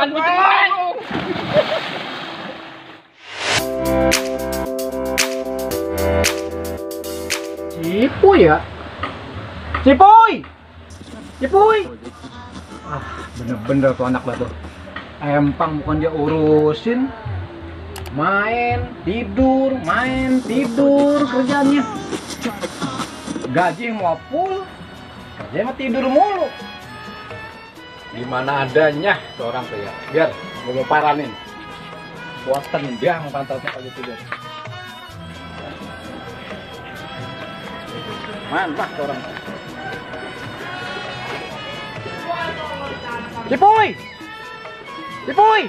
Cipuy ya? Cipuy! Cipuy! Ah, bener-bener tuh anak batu. Empang bukan dia urusin. Main, tidur kerjanya. Gaji mau full, kerja mah tidur mulu. Gimana adanya seorang tuh ya. Biar gue mau paranin. Gua tendang pantatnya kalau tidur. Mantap orang. Cipuy! Cipuy!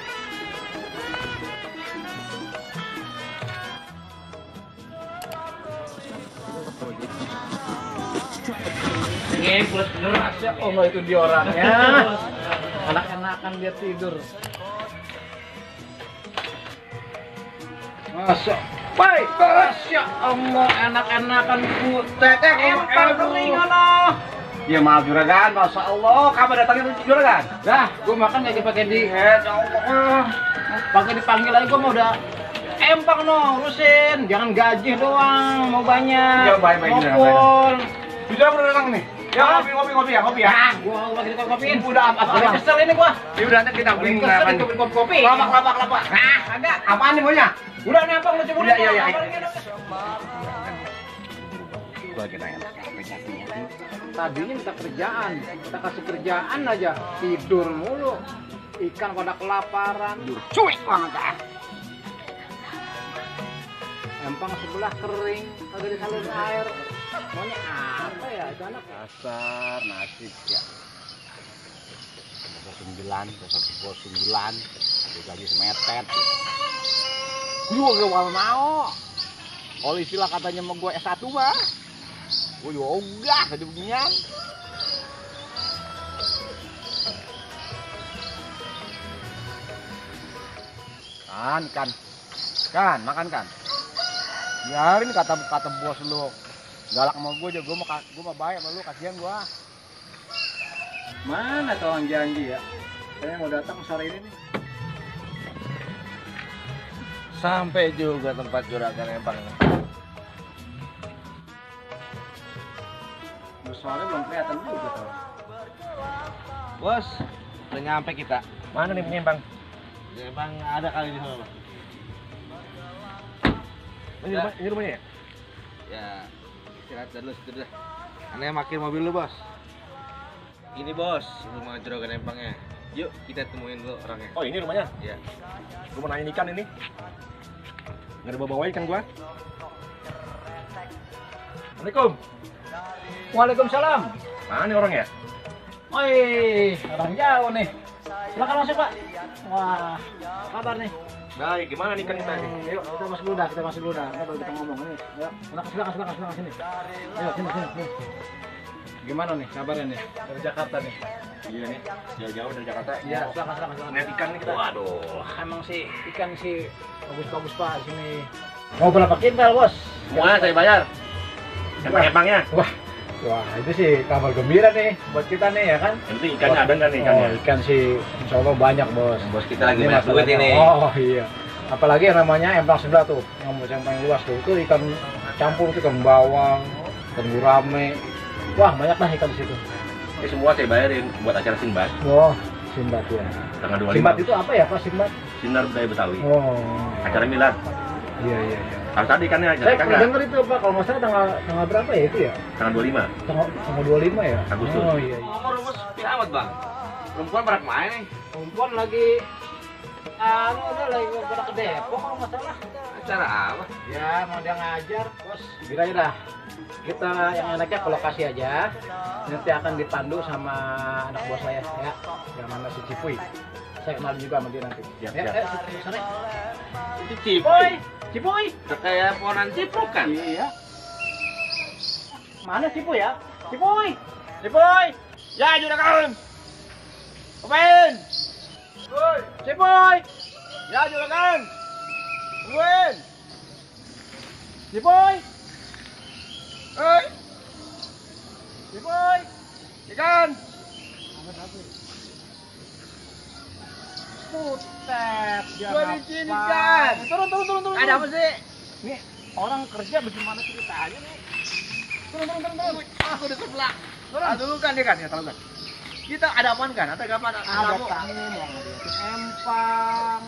Ngeblek deras ya, Allah itu dia orangnya. Anak-anakan dia tidur. Masya baik, Masya Allah, anak-anakan teteh empang kering ono. Dia maaf juragan, Masya Allah, kamu datangin juragan. Dah, gua makan gak pakai diet, ya Allah. Pakai dipanggil aja gua mau udah empang no, urusin. Jangan gaji doang, mau banyak. Ya baik-baik juragan. Sudah udah datang nih. Ya ngopi ya. Gua lagi kopiin. Udah apa? Kesel ini gua. Ya udah nanti kita beli kopi. Kelapa. Nah, agak. Apaan nih maunya? Udah nih apa lu coba. Iya. Gua lagi nanya. Tadinya minta kerjaan, kita kasih kerjaan aja, tidur mulu. Ikan pada kelaparan. Cuek banget ah. Empang sebelah kering, kagak disalurin air. Maunya apa ya itu anak? Dasar nasib ya. Bos 9, gaji semetet. Gue juga gak mau. Kalau istilah katanya mau gue S1 mah. Gue juga ogah tadi beginian. Kan, makan kan. Biarin kata bos lu. Galak sama gue aja, gue mah baik sama lu, kasihan gue. Mana kawan janji ya? Saya mau datang sore ini nih. Sampai juga tempat juragan empang. Soalnya belum kelihatan juga tuh. Bos, udah nyampe kita. Mana nih penyempang? Empang ada kali di sana. Ini rumahnya ya? Ya, istirahat dulu situ dah. Aneh makin mobil lu, Bos. Ini, Bos, rumah juragan empangnya. Yuk, kita temuin dulu orangnya. Oh, ini rumahnya? Iya. Gue mau nanya ikan ini. Nggak ada bawa ikan gua. Assalamualaikum. Waalaikumsalam. Mana nih orangnya? Oi, orang jauh nih. Silakan masuk, Pak. Wah, kabar nih? Baik, gimana nih ikan kita nih? Yuk, kita masuk dulu dah. Ntar baru kita ngomong nih. Ya, silakan sini. Ayo, sini. Gimana nih kabarnya nih? Dari Jakarta nih. Iya nih, jauh-jauh dari Jakarta. Iya, silakan. Lihat ikan nih kita. Waduh, emang sih ikan sih bagus Pak sini. Mau berapa kintal, Bos? Semuanya saya bayar. Empang-empangnya. Wah, itu sih kabar gembira nih buat kita nih ya kan. Nanti ikannya ada nggak nih ikannya? Oh, ikan sih insya Allah banyak, Bos. Bos kita lagi banyak duit ini. Oh iya. Apalagi yang namanya empang sebelah tuh, yang paling luas tuh. Itu ikan campur tuh, ikan bawang, ikan gurame. Wah, banyak lah ikan di situ. Ini semua saya bayarin buat acara Sinbad. Oh, Sinbad ya. Tanggal 25. Sinbad itu apa ya, Pak Sinbad? Sinar Budaya Betawi. Oh. Acara milad. Iya. Harus tadi ikannya aja. Saya pernah dengar itu, Pak, kalau nggak salah tanggal berapa ya itu ya? Tanggal 25. Tanggal 25 ya? Agustus. Oh iya. Ngomong Bos, amat, Bang. Perempuan pada kemana nih? Perempuan lagi lagi pada ke Depok kalau nggak salah. Acara apa? Ya, mau dia ngajar, Bos. Bila aja dah. Kita yang enaknya ke lokasi aja. Nanti akan dipandu sama anak bos saya ya. Yang mana si Cipuy. Saya kenal juga sama dia nanti. Siap. Sana. Itu Cipuy. Cipuy. Kayak ponan Cipuy kan? Iya. Mana Cipuy ya? Cipuy. Ya, juragan. Ngapain? Cipuy. Ya, juragan. Tungguin. Cipuy. Hei, Cipuy. ikan. Butet. Gua di sini, Jan. Turun. Ada apa sih? Nih, orang kerja bagaimana ceritanya nih? Turun. Aku udah sebelah. Ah, dulu kan dia kan, ya tahu kan. Kita ada apaan kan? Ada apa? Ada tamu mau ngeliatin empang.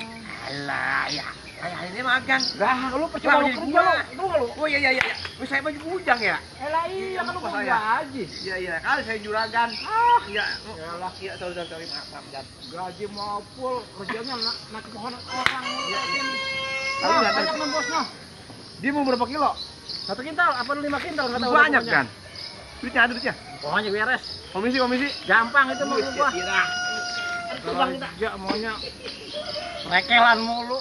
Alah, ya. Kayak ini magang. Lah, lu percuma lu kerja lu. Itu lu. Oh iya. Oh, saya baju bujang ya. Elah iya kan lu Lupa kerja saya. gaji. Iya. Kali saya juragan. Ah, Iya. Yalah. Iya, sorry. Maaf, Jan. gaji mau full, kerjanya naik pohon orang ngeliatin. Tahu Nah, nggak, banyak Tan? non bos noh. Dia mau berapa kilo? 1 kintal apa 5 kintal enggak tahu. Banyak pokoknya. kan? Duitnya. Pokoknya beres. Komisi. Gampang itu mau gua. Kerja maunya rekelan mulu.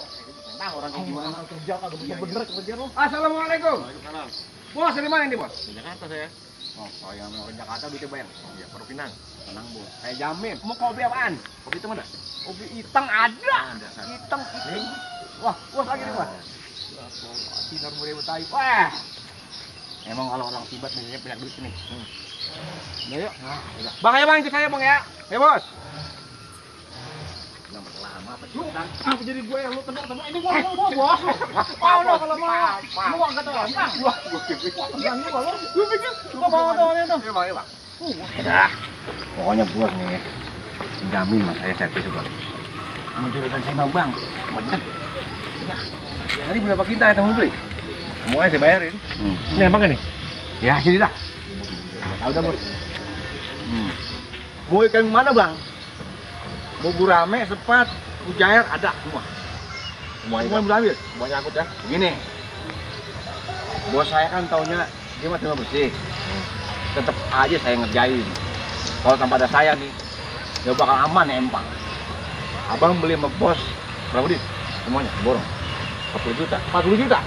Tahu orang kayak Gimana gimana? kerja kagak bisa bener kerja lu. Assalamualaikum. Bos, dari mana ini, Bos? Di Jakarta saya. Oh, saya mau ke Jakarta duitnya bayar. Ya, Baru Pinang. Tenang, Bos. Saya jamin. Mau kopi apaan? Kopi itu mana? Kopi hitam ada. Ada. Hitam. Wah, Bos lagi nih, Bos. Sinar muda Betawi. Wah. Emang kalau orang Sibat biasanya banyak duit nih. Udah yuk. Udah. Bang, ayo Bang, ikut saya, Bang ya. Ya, Bos. Lama apa Lu apa jadi gue yang lu tebak-tebak ini gua bos. Oh, lo kalau mau lu angkat orang. Wah, gua pikir. Jangan gua lu. Gua pikir. Gua bawa tuh tuh. Ya, Bang. Dah. Pokoknya buat nih. Jamin Mas, saya servis juga. Mencurigakan saya Bang. Bener. Tadi berapa kita yang kamu beli? Semuanya saya bayarin. Ini emang ini. Ya, sini dah. Tahu dah, Bos. Mau ikan mana, Bang? Mau gurame, sepat, mujair ada semua. Semua berambil. Semuanya angkut ya. Begini. Bos saya kan taunya dia mah terima bersih. Tetap aja saya ngerjain. Kalau tanpa ada saya nih, dia bakal aman ya empang. Abang beli sama bos berapa duit? Semuanya borong. 40 juta. 40 juta.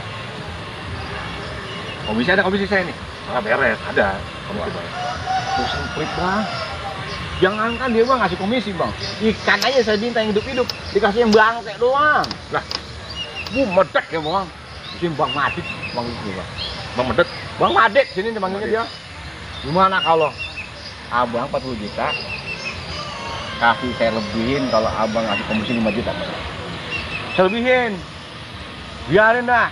Komisi ada komisi saya nih. Ah, beres. Ada. Bosan pelit Bang. Jangankan dia Bang ngasih komisi Bang. Ikan aja saya minta yang hidup-hidup, dikasih yang bangke doang. Lah, bu medek ya Bang. Sini Bang Madit, Bang itu Bang. Bang Medek, Bang Madit sini dipanggilnya dia. Gimana kalau Abang 40 juta kasih saya lebihin kalau Abang ngasih komisi 5 juta. Saya lebihin. Biarin dah.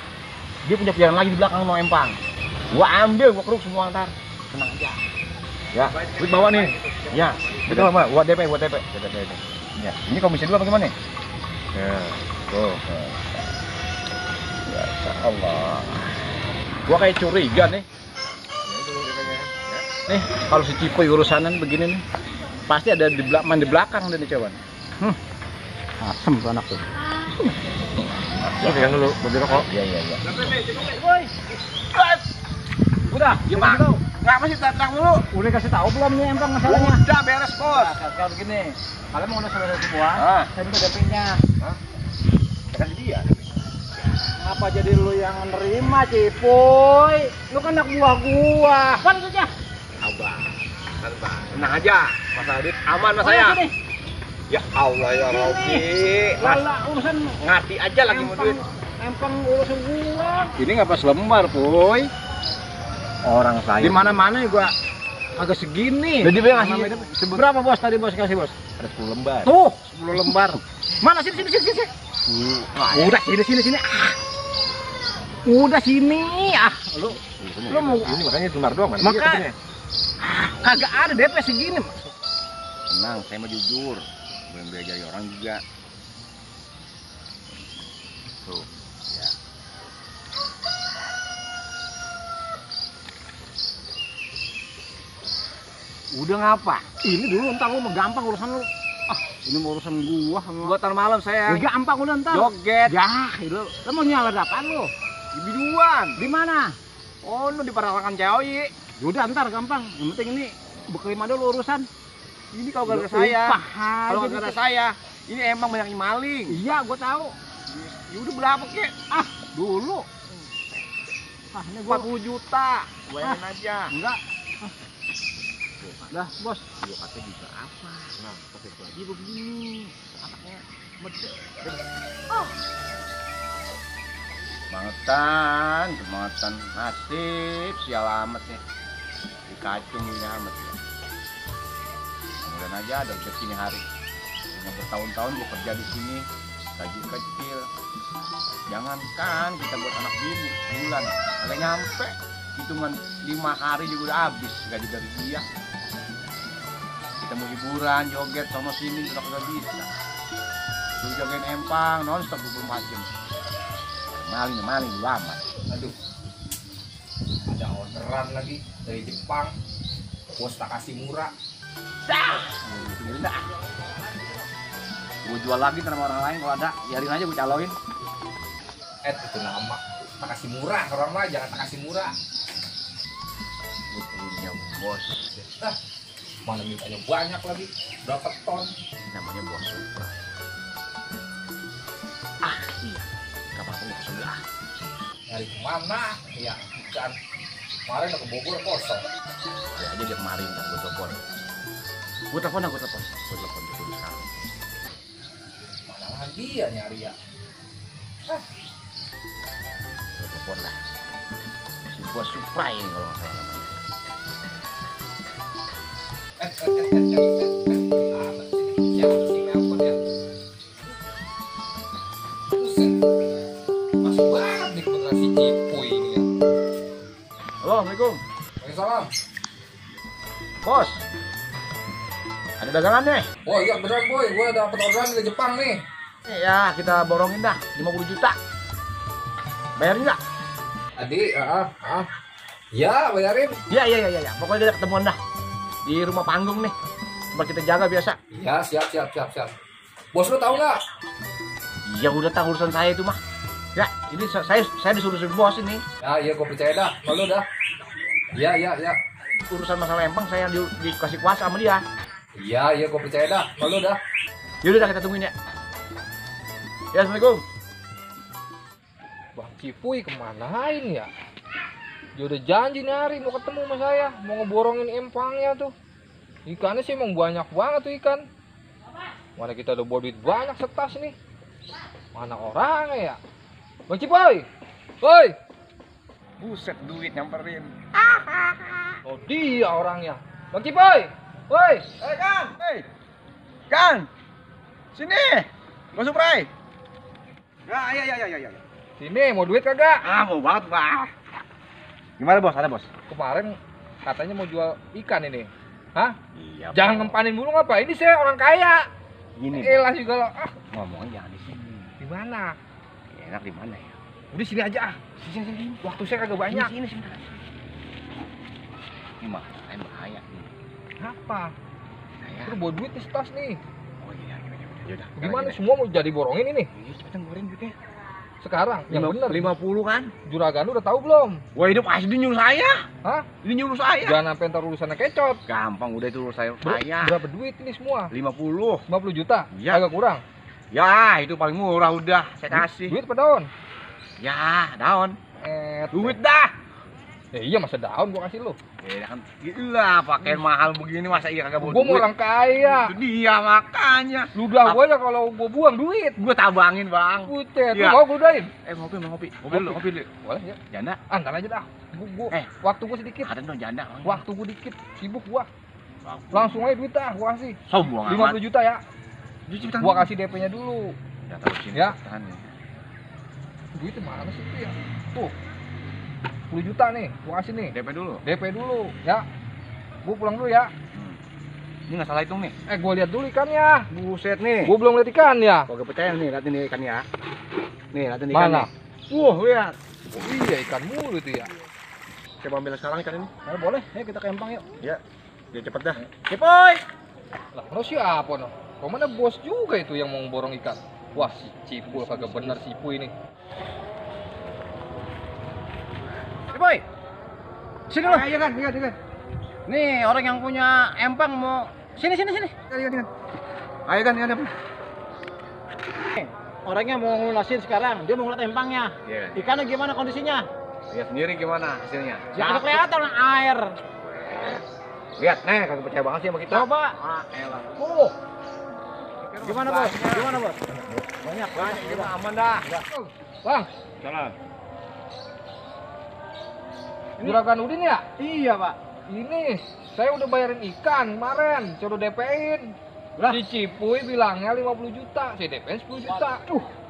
Dia punya pikiran lagi di belakang mau empang. Gua ambil, gua keruk semua ntar. Tenang aja. Ya, duit bawa nih. Ya, duit bawa, buat DP. Ya, ini komisi 2 bagaimana? Ya, tuh. Ya, Allah. Gua kayak curiga nih. Nih, kalau si Cipoy urusanan begini nih, pasti ada di belakang dan di cawan. Asem tuh anak tuh. Oke, kan dulu, beli rokok. Iya. Woi. Udah, Gimana? Nggak masih datang dulu. Udah kasih tahu belum nih empang masalahnya? Udah beres, Bos. Nah, sekarang begini, kalian mau udah selesai semua, Ah. saya minta DP-nya. Kasih dia. Apa jadi lu yang nerima, Cipoy? Lu kan anak buah gua. Kan saja. Abang, tenang aja. Masalah duit aman mas saya. Sini. Ya Allah ya Rabbi. Mas, Lala urusan ngerti aja lagi mau duit. empang urusan gua. Ini nggak pas lembar, Boy. Orang saya. Di mana-mana juga agak segini. Jadi dia ngasih Berapa bos tadi bos kasih bos? ada 10 lembar. Tuh, 10 lembar. mana sini. Udah sini. Udah sini lu mau Ini makanya lembar doang. mana Maka- dia katanya. kagak ada DP segini. Tenang, saya mau jujur. Belum belajar dari orang juga. Tuh, ya. Udah ngapa? Ini dulu entar lu mau gampang urusan lu. Ini mau urusan gua sama. Buat ntar malam saya. Ya, gampang udah entar. Joget. Ya, lu mau nyala apaan lu? Di biduan. Di mana? Oh, lu di parakan Ciawi. Udah ntar gampang. Yang penting ini bekelima dulu urusan. Ini kalau gara saya. Kalau Kalau gara saya, ini emang banyak yang maling. Iya, gua tahu. Ya udah berapa kek? Dulu. Ini gua 40 juta. Bayangin aja. enggak. Dah, bos. Yo katanya juga apa? Nah, oke, Bang. Dia begini. Anaknya medek. Kemangetan, nasib sial amat nih. Dikacung ini amat ya. Mudah aja ada rezeki nih hari. Yang bertahun-tahun gue kerja di sini, gaji kecil. Jangankan kita buat anak bini sebulan, kagak nyampe. Hitungan 5 hari juga udah habis gaji dari dia. Kita mau hiburan, joget, sono sini udah kagak bisa. Lu jagain empang, nonstop 24 jam. Maling dulu amat. Aduh, ada orderan lagi dari Jepang. Bos tak kasih murah. Dah. Gue jual lagi sama orang lain kalau ada, biarin aja gue caloin. Itu nama tak kasih murah, orang mah jangan tak kasih murah. Gue punya bos, Mana mintanya banyak lagi, berapa ton? namanya bos Supra. Iya, gak apa-apa gue sebelah. Dari kemana? Ya, kan kemarin udah ke Bogor kosong. Ya aja dia kemarin, ntar gue telepon. Gue telepon dulu sekarang. Mana lagi ya nyari ya? Gue telepon lah. Si bos Supra ini kalau nggak salah namanya. Ya, ini apa ya? Buset. Masuk banget nih putra si Cipuy ini ya. Halo, Assalamualaikum. Waalaikumsalam. Bos, ada dagangan nih. Oh iya beneran boy, gue dapet orderan dari Jepang nih. Ya, kita borongin dah 50 juta. Bayarin nggak? Adi, ya bayarin. Iya. Pokoknya kita ketemuan dah di rumah panggung nih. Tempat kita jaga biasa. Ya siap. Bos lu tahu nggak? Iya, udah tahu urusan saya itu mah. Ya, ini saya disuruh bos ini. Ya iya gue percaya dah, kalau dah. Ya. Urusan masalah empang saya dikasih kuasa sama dia. Iya gue percaya dah, kalau dah. Yaudah kita tungguin ya. Ya, Assalamualaikum. Bang Cipuy kemanain ya? Dia udah janji nih hari mau ketemu sama saya, mau ngeborongin empangnya tuh. Ikannya sih emang banyak banget tuh ikan. Mana kita udah bawa duit banyak setas nih. Mana orangnya ya? Bang Cipuy! Woi! Buset, duit nyamperin. Oh dia orangnya. Bang Cipuy! Woi! Kang. Sini. Bos Suprai. Ya. Sini mau duit kagak? Mau banget, Pak. Gimana, Bos? Ada, Bos? Kemarin katanya mau jual ikan ini. Hah? Iya. Jangan ngempanin mulu ngapa? Ini saya orang kaya. Gini, Elah juga lo. ngomongnya jangan di sini. Di mana? Enak di mana ya? Udah sini aja ah. Sini. Waktu saya kagak banyak. Sini. Ini mah, saya bahaya nih. Kenapa? Saya. Terus bawa duit di tas nih. Oh iya. Yaudah. Gimana semua mau jadi borongin ini? Iya, cepetan goreng duitnya. Sekarang yang bener 50 kan? juragan udah tahu belum? Wah, hidup asli nyuruh saya. Hah? Ini nyuruh saya. Jangan sampai ntar urusannya kecot. Gampang, udah itu saya. Berapa duit ini semua? 50. 50 juta? Iya. Agak kurang? Ya, itu paling murah udah. Saya kasih. Duit apa daun? Ya, daun. Duit Duit. dah. Ya iya masa daun gua kasih lu. Ya kan gila, pakaian mahal begini masa iya kagak bawa Gua mau duit. orang kaya. Itu dia makanya. Ludah gua aja kalau gua buang duit. Gua tabangin, Bang. Butet, Iya. lu mau gua udahin? Ngopi. Ngopi dulu. Boleh ya? Janda. Ntar aja dah. Gua Eh. waktu gua sedikit. Ada dong janda. Waktu gua dikit, sibuk gua. Langsung aja duit dah gua kasih. sombong 50 juta ya. Juta. Gua kasih DP-nya dulu. Ya, taruh sini. Ya. Tahan ya. Duitnya mana sih itu ya? Tuh. 10 juta nih, gua kasih nih. DP dulu. DP dulu, ya. Gua pulang dulu ya. Ini nggak salah hitung nih. Gua lihat dulu ikannya. Buset nih. Gua belum lihat ikan ya. Kagak percaya nih, liatin nih ikan ya. Nih, liatin ikan. Mana? Wah, lihat. Oh, iya ikan mulu itu ya. Coba ambil sekarang ikan ini. Boleh, ayo kita ke empang yuk. Ya. Dia cepet dah. Cipoy. Lah, lo siapa no? Kok mana bos juga itu yang mau borong ikan? Wah, si Cipul kagak bener si Cipu ini. Cipoy. Sini lo. Iya kan. Nih, orang yang punya empang mau sini. Iya. Ayo kan. Orangnya mau ngelunasin sekarang, dia mau ngeliat empangnya. Iya. Ikannya gimana kondisinya? Lihat sendiri gimana hasilnya. Ya kagak kelihatan air. Lihat, nih kagak percaya banget sih sama kita. Coba. Elah. Gimana bos? Banyak. Kita aman dah. Bang, Salam. juragan Udin ya? Iya pak. Ini, saya udah bayarin ikan kemarin, saya udah DP-in. Si Cipuy bilangnya 50 juta, si Depen 10 juta.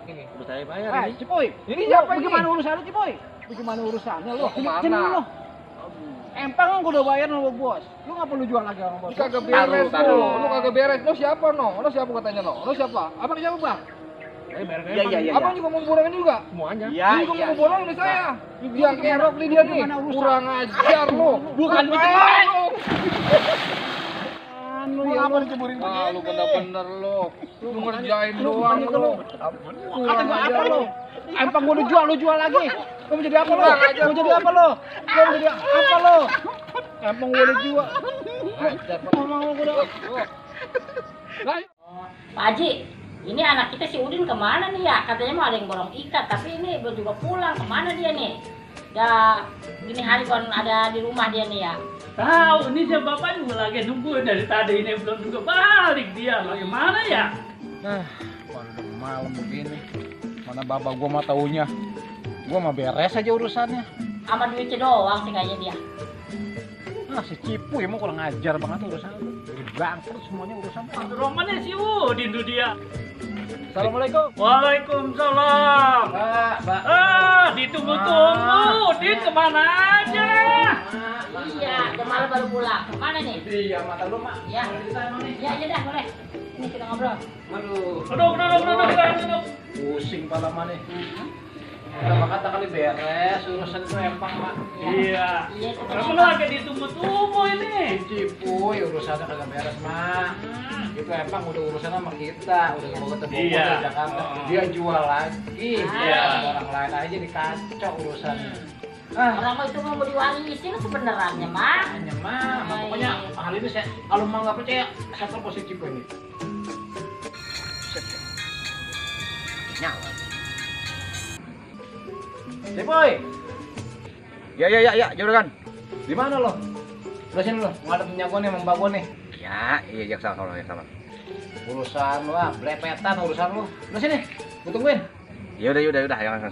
Ini. Udah saya bayar ini. Cipuy. Ini siapa ini? Bagaimana urusannya, Cipuy? Bagaimana urusannya lo? Lo kemana? Sini dulu. Empang kan gua udah bayar sama bos. Lu ngapa lu jual lagi sama bos? Lu kagak beres lu kagak beres. Lu siapa Lo siapa katanya Lo siapa? Abang siapa Bang? Iya. Abang juga mau borongin juga? Semuanya. Dia juga mau borongin nih saya. Dia kerok nih dia nih. Kurang ajar lo. Bukan begitu. Lu ya apa diceburin Lu bener-bener lo. Lu ngerjain doang lo. Kata gua apa lu? Empang gua lu jual lagi. Lu mau jadi apa lu? Mau jadi apa lu? Lu mau jadi apa lu? Empang gua lu jual. Ngomong gua udah. Pak Haji, ini anak kita si Udin kemana nih ya? Katanya mau ada yang borong ikat, tapi ini belum juga pulang. Kemana dia nih? Ya, gini hari kon ada di rumah dia nih ya. Tahu, ini siapa bapak juga lagi nunggu dari tadi ini belum juga balik dia. Bagaimana ya? Udah malam begini. Mana bapak gua mah taunya. Gua mah beres aja urusannya. Sama duitnya doang sih kayaknya dia. Nah, si Cipuy emang kurang ajar banget urusan lu. Jadi bangkrut semuanya urusan. Romannya si Udin tuh dia. Assalamualaikum. Waalaikumsalam. Mbak. Ditunggu-tunggu. Udin kemana aja? Iya, udah malam baru pulang. Kemana nih? Iya, mata lu, Mak. Ya, ya dah boleh. Ini kita ngobrol. Duduk. Pusing pala mah nih. Kita kata kali beres urusan itu empang, Mak. Iya. Iya, itu Kamu kenapa? lagi ditunggu-tunggu ini. Cipuy urusannya kagak beres, Mak. Itu empang udah urusan sama kita, udah mau ketemu Iya. di Jakarta. Dia jual lagi. Iya. Orang lain aja dikacau urusannya. Orang itu mau diwarisin sebenarnya, Mak. Hanya Mak, pokoknya hal ini saya kalau Mak nggak percaya, saya telepon si Cipuy ini. Nyala. Cipuy. Ya, juragan. Di mana lo? Udah sini lo, ngadep minyak gua nih, sama mbak gua nih. Iya, salah. Urusan lu blepetan urusan lu. Udah sini, gua tungguin. Ya udah, ya.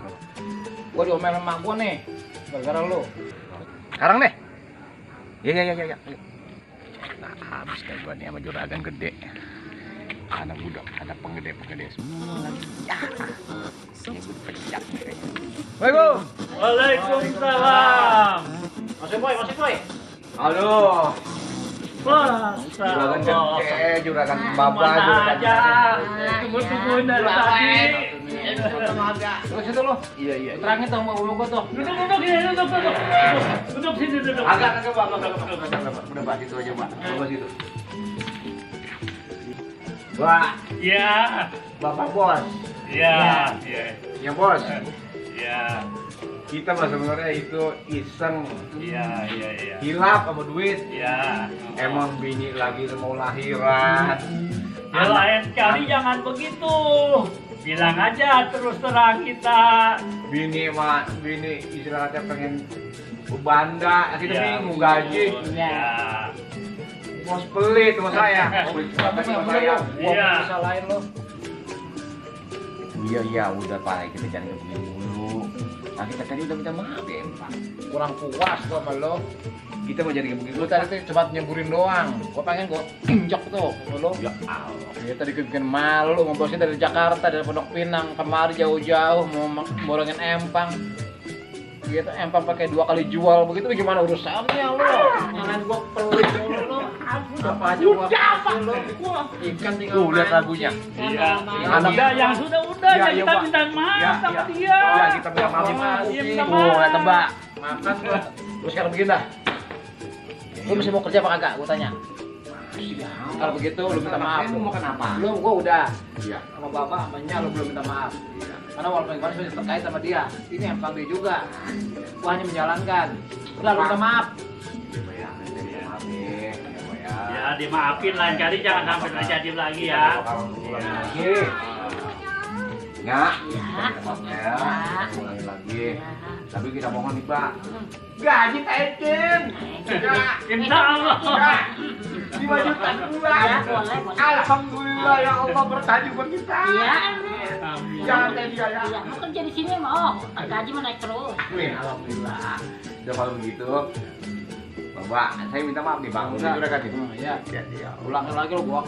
Gua diomelin sama gua nih, gara-gara lu. Sekarang deh. Ya. Nah, habis kan gua nih sama juragan gede. Anak budak, anak penggede semua lagi. Ya. Ini gua pecah nih kayaknya. Waalaikumsalam. Masih boy. Aduh. Juragan gede, juragan baba, Mana juragan aja. Tunggu-tungguin dari tadi. Terus itu lo. Iya. Terangin tuh sama bulu gua tuh. Duduk sini, duduk. Agak Pak. Udah Pak, situ aja Pak. Coba situ. Pak, Iya. Bapak bos. Iya. Ya bos. Iya. Kita mah sebenarnya itu iseng, Iya. hilap sama duit. Iya. Emang bini lagi mau lahiran. Ya lain kali jangan begitu. Bilang aja terus terang kita. Bini istilahnya pengen banda, kita Ya, bingung gaji. Ya. Bos pelit sama saya. Sama saya. Iya. Salahin lo. Iya, udah Pak, kita jangan begini dulu. Nah, kita tadi udah minta maaf ya, Pak. Kurang puas gua sama lo. Kita mau jadi begini Lu tadi tuh cuma nyeburin doang. Gua pengen gua injok tuh sama lo. Ya Allah. Dia tadi bikin malu ngomongin dari Jakarta, dari Pondok Pinang kemari jauh-jauh mau borongin empang. Dia tuh empang pakai 2 kali jual begitu bagaimana urusannya lo? Jangan gua pelit lo. Apa aja gua kasih lo. Ikan tinggal Tuh, lihat mancing. lagunya. Iya. Anak- Udah yang udah Ya, ya, iya, kita Pak. minta maaf Ya, sama ya. dia. Ya, kita minta maaf. Iya, minta Tuh, lihat maaf. Mbak. Makan gua. Terus sekarang begini dah. Lu masih mau kerja apa kagak? Gua tanya. Kalau begitu lu minta maaf. Lu mau kenapa? Belum, gua udah. Iya. Sama bapak, sama Nya, lu belum minta maaf. Karena walaupun kemarin sudah terkait sama dia, ini empang dia juga. Gua hanya menjalankan. Udah, lu minta maaf. Ya dimaafin lain kali jangan sampai terjadi lagi ya. Lagi. Nggak, Ya. kita maaf ya. Ya. Kita ulangi lagi. Tapi kita mohon nih Pak. Gaji taikin. Insya Allah. 5 juta Ya, bulan. boleh. Alhamdulillah ya Allah berkah buat kita. Iya. Jangan kayak dia ya. Iya, lu kerja di sini mau. Gaji mah naik terus. Amin, alhamdulillah. Udah kalau begitu, Coba, saya minta maaf nih bang. Udah. Juragan nih. Ya. Ya. Ulangin lagi lo gua.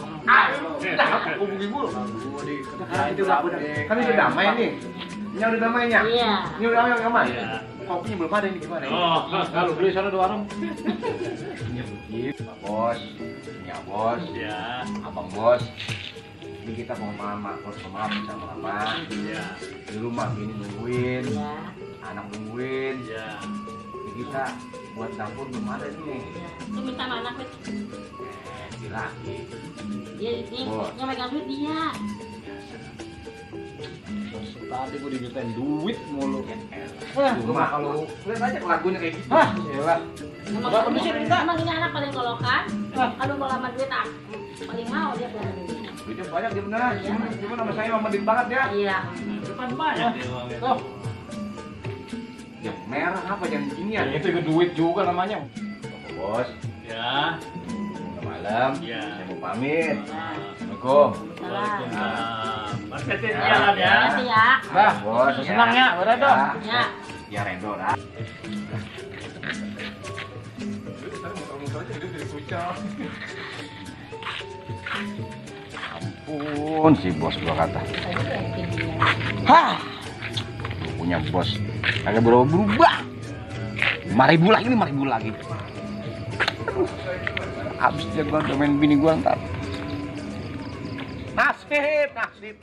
Hubungi mulu. Sekarang itu udah kan udah damai nih. Ini udah damainya. Iya. Ini udah damai. Iya. Kopinya belum ada ini gimana? Oh, Kalau beli sana di warung. Ini begitu, Pak Bos. Ini ya Bos. ya, Abang Bos. Ini kita mau mama, Bos maaf sama mama. ya, Di rumah ini nungguin, Iya. anak nungguin. ya. Ini kita buat dapur belum ada nih. Lu minta sama anak Bet. Laki. Dia ini Bos. yang megang duit dia. Tadi gua dimintain duit mulu. Cuma kalau lihat aja lagunya kayak gitu. Hah, iyalah. Emang, Berapa duit sih minta? emang ini anak paling kolokan. Kalau mau lama duit paling mau dia punya duit. Duitnya banyak dia beneran. Cuma sama saya mah mending banget ya. Iya. Depan banyak dia uang itu. Tuh, Yang merah apa yang ini ya? itu juga duit juga namanya. Bos, Ya. selamat malam. Ya. Saya mau pamit. Nah, Assalamualaikum. salah. Waalaikumsalam. Hati-hati di jalan ya. Hati ya. Dah, Bos, senang ya, Redo. Ya. Ya Redo dah. Ampun si bos gua kata. Hah. Lu punya bos. Kagak berubah. 5.000 lagi nih, 5.000 lagi. Habis dia gua domain bini gua ntar. Nasib, nasib.